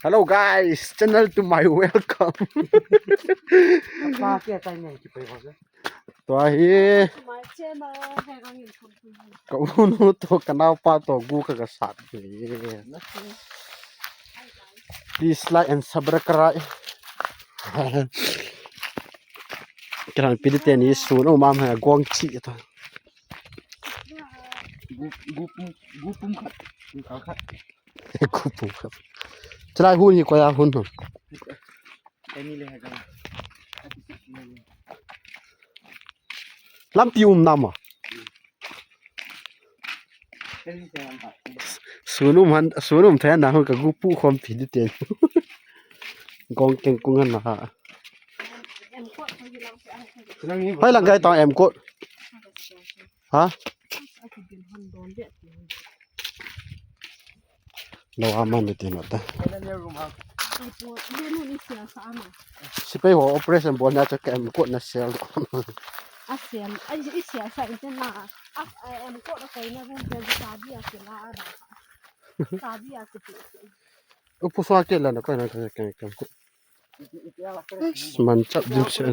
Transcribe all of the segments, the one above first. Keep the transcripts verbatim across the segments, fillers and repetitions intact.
Hello guys, channel to my welcome. Apa kia tai neng kipai ko se. Tua hi. My channel, hai kang in thum thum. Ka unu to ka naopa to gu ka ka sat. Please like and subscribe. Kailan pili teni sun o mam ha gong chi to. Gu, gu pum, gu pum khat. Gu khat. Gu pum khat. Chulai hun hi koiya hun ho. Lampi um nam a. Sun um han, sun um thei na hun ka gu pu khom pili teni. Gong keng kung han na ha. Hoi lang kai tong em kot. Ha? Lo ama mi tin ta. Sipai ho operation bol na cha em kot na sel. A sel, a sel sa inte na. A em kot a koi na rum te sa dia ke la da. Sa dia ke. Upu swa ke la na koi na ke ke. Man chap dim se.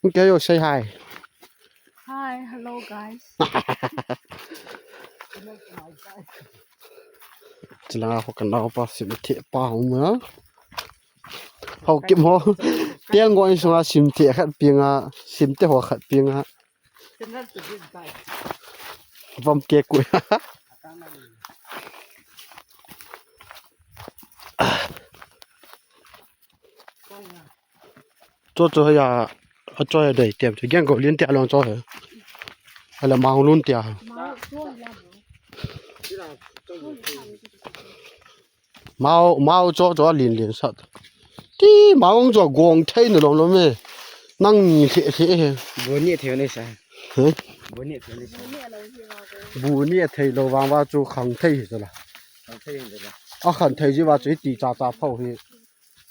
Okay, yo say hi. Hi, hello guys. Chila ho kan dau pa sim the pa ho ma. Ho kim ho. Tiang go in sunga sim the khat pinga, sim te ho khat pinga. Vam ke ku. Cho cho ya, a cho ya dei tiam cho, gen ko lin tia long cho he. Ala ma hung lun tia. Mau, mau cho cho lin lin sat. Ti mau cho gong thei na lom lom e. Nang ni lhe lhe he. Bu ni thei ni sa. He? Bu ni thei ni sa. Bu ni thei lo vang va chu khang thei hi la. Khang thei hi la. A khang thei ji va chu ti cha cha phau hi.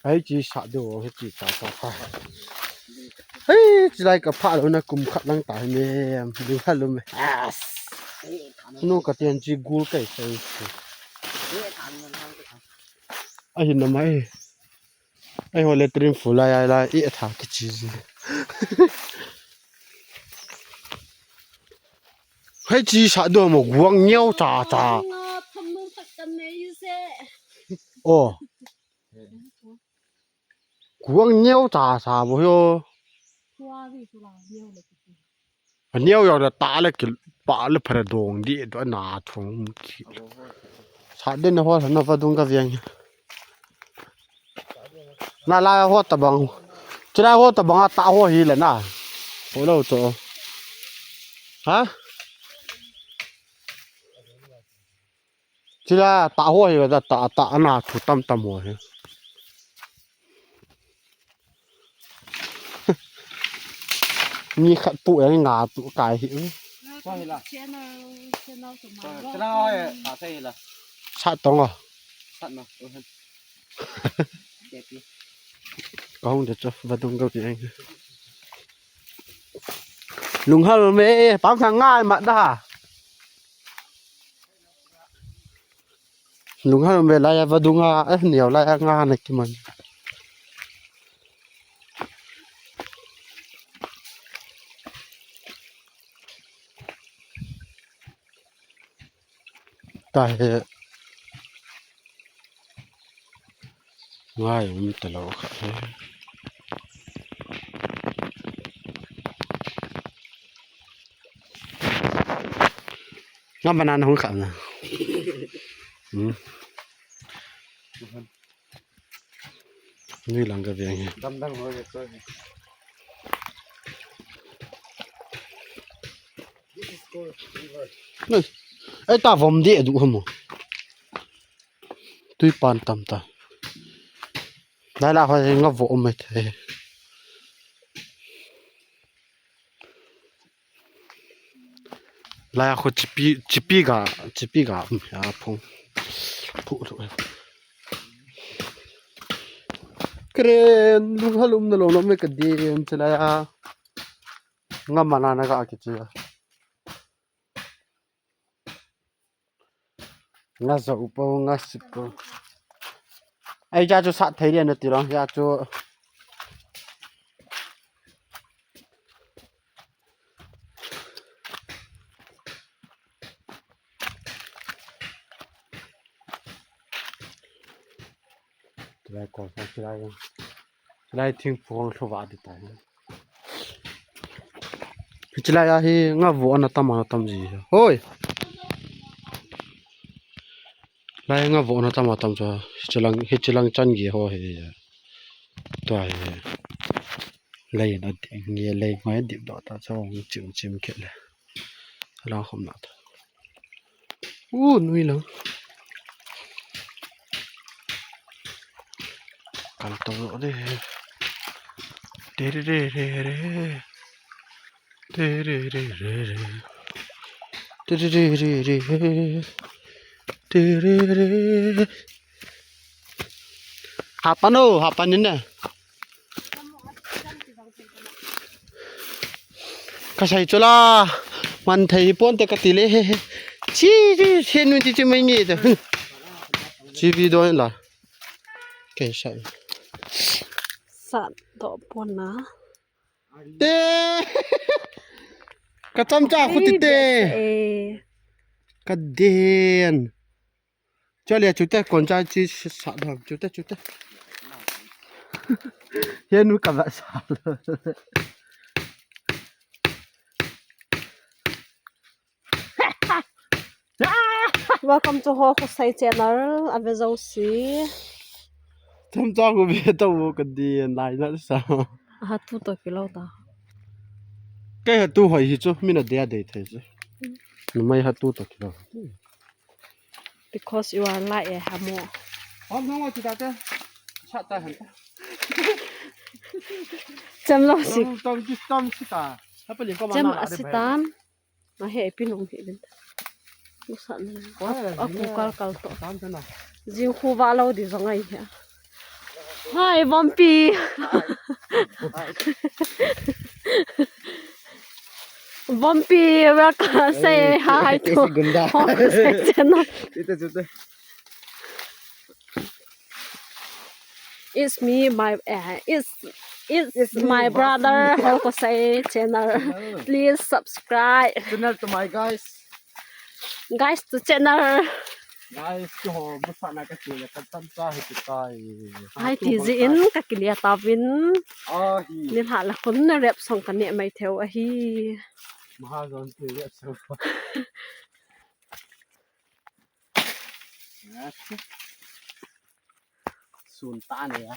Ai chi sa do hi ti cha cha phau. Hei, chilai ka pha lo na kum khat lang ta hi me. Ding khat lo me. Yes. Nu ka tian chi gul kai sai. Ahin na mai. Ai ho latrine full lai, lai, lai, i tha kichi ji. Hei chi sa do mo guang nyeo cha cha. Nga tham nung tak kan nei se. Oh. Guang nyeo cha cha bo yo. Tua vi tu la nyeo le. A neo yau da ta le ki pa le phara dong di do na thong ki. Sa den ho na vadung ka viang. Na la ho ta bang. Chila ho ta bang a ta ho hi le na. Ho lo cho. Ha? Chila ta ho hi da ta ta na thu tam tam ho hi. Mi khat pu yang nga tu kai hi. Channel, channel to my. Channel ho ya, ta sei la. Sa tong o. Sa no. Ka hung de cho vadung ka viang. Lunghal me pam sang ngai ma da. Lunghal me lai vadung a, eh, neo lai nga na kiman. Ta he. Ngai um ta lo kha he. Nga banana hung kha na. Hmm. Nui lang ka viang he. Dam dang ho ye ko. This is called river. Nui. Ai ta vom di du hamo. Tui pan tam ta. Lai la ho nga vo um mai the. Lai a khu chipi, chipi ga, chipi ga, um, ya phung. Phu lu. Kren, lung halum na lo lo me ka dien che lai a. Nga mana na ga ki che. Nga zo po, nga si po. Ai, ja chu sat thei dia na ti long, ja chu. Chulai ko, chulai, chulai thingphung lhuva di tai. Chulai a hi nga vo ana tam, ana tam ji. Hoi. Lai nga vo ana tam, ana tam chu. Hichilang, hichilang chan gi ho hi. Tua hi. Lai na di, nge lai ngai di do ta chu, chim chim ke le. Ala khom na ta. U nui lang. Kal to lo de. Te re re re re. Te re re re re. Te re re re re. Te re re. Hapan o, hapan in ne. Ka sai chu la, man thei hi pon te ka ti le he he. Chi, chi, he nu chi chi mai nge te. Chi vi do la. Ke sai. Sa do pon na. Te. Ka cham cha khu ti te. Eh. Ka den. Chale, chute, kon cha chi sa dam, chute, chute. He nu ka va sa. Welcome to Hol Khosei channel, a ve zo si. Cham cha khu ve to ka di lai na sa. Ha tu to kilo ta. Kai ha tu hoi hi chu, mina dia dei thei chu. Numei ha tu to kilo. Because you are light, eh, hamo. Hom nang wa kita te. Sa ta han ta. Cham lo si. Tam, tam, tam si ta. Hapa li ko ma. Cham na a si ta. Ma he pi nong he bin. Musa na. Ko he, a ku kal kal to. Tam ta na. Jing khu va lo di zong ai he. Hi, Bumpy. Bumpy, welcome. Say hi to Gunda. Say channel. Ito, ito. It's me, my, uh, it's, it's, it's my brother, Hol Khosei channel. Please subscribe. Channel to my guys. Guys to channel. Guys, to ho, musa na ka channel, ka tam cha hi ki tai. Hai ti ji in ka kilia ta vin. Ah, hi. Ni ha la khun na rep song ka ne mai theo ahi. Maha zon ti rep song. Sun ta ne ya.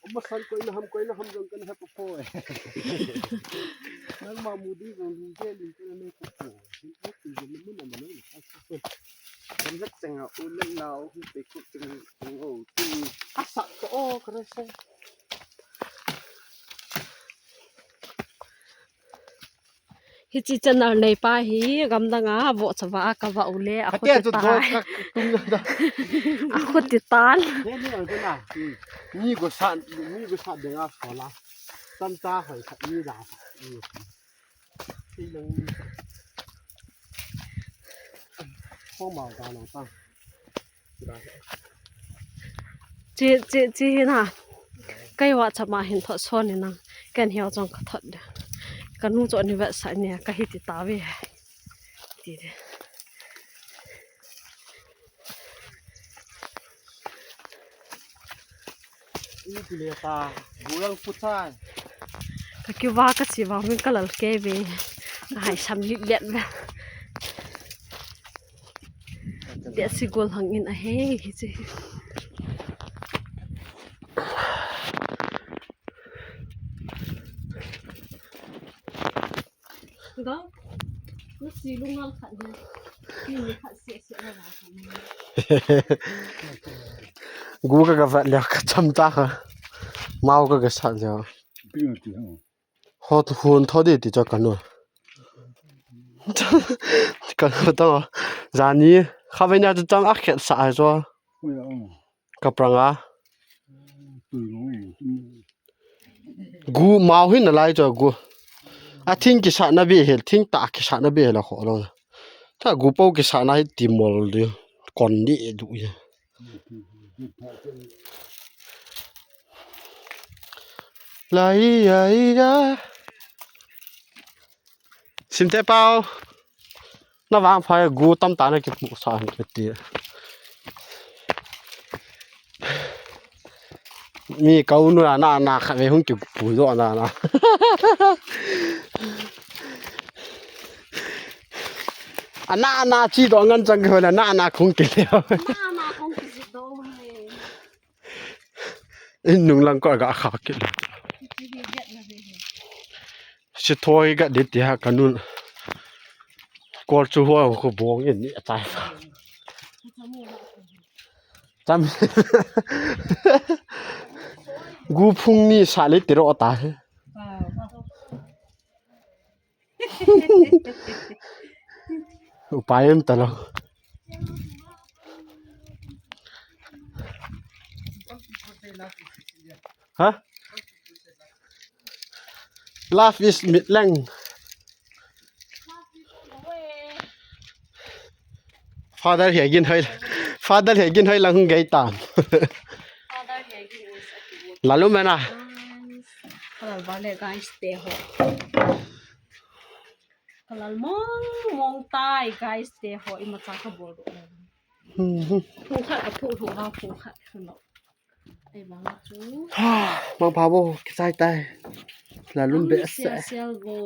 Ama san koi na ham, koi na ham jong kan ha po po e. Nang ma mu di jong lu je lu ke na ko po. Hin ko ti je na mun na ma na. Kan rak chang a u le nau hu pe ko chang o ti. Asa ko o kare se. Hichi channel nei pa hi gamdang a vo chava a ka va u le a khuti tan. A khuti tan. Ni go sa, ni go sa de nga so la. Tam ta hoi khat ni da. Ko ma ga lo ta. Chi, chi, chi hin ha. Kai wa chama hin thot son ni nang. Ken hiao chong ka thot de. Ka nu cho ni vet sa ni ka hi ti ta ve. Ti de. Ka kiva ka chi vang min ka lal ke ve. Ka hai sam lit let ve. Dia si gol hang in a he hi chi. Gu ka ka vat le ka cham ta ka. Mau ka ka sat le. Hot hun tho de ti cho ka no. Ka no ta. Jani kha ve na chu chang a khet sa ai cho. Ka prang a. Gu mau hin na lai cho gu. A thing kisahna be hel, thing ta kisahna be hel a kho lo. Ta gu po kisahna hi timol di. Kon di e du ye. La i ya i ya. Simte pau. Na vang phai gu tam ta na kipu sa han kiti. Mi kau nu na na kha ve hung kipu do na na. Ana na chi do ngan chang ko na na na khung ki le. Na na khung ki si do he. In nung lang ko ga kha ki le. Chi hi get na ve he. Si thoi ga di ti ha kanun. Kol chu ho ko bong in ni atai. Cham. Gu phung ni sa le ti ro ta he. Upai um ta lo. Ha? Love is mit leng. Father he gin hoi. Father he gin hoi lang hung gei tam. Father he gin hoi sa ki. Lalu mana. Kalal vale guys te ho. Kalal mong mong tai guys te ho ima cha ka bol do. Hmm. Phu khat a phu lo ha phu khat lo. Ai bang chu. Ha, mang pa bo kisai tai. Lalum be se. Sial bo.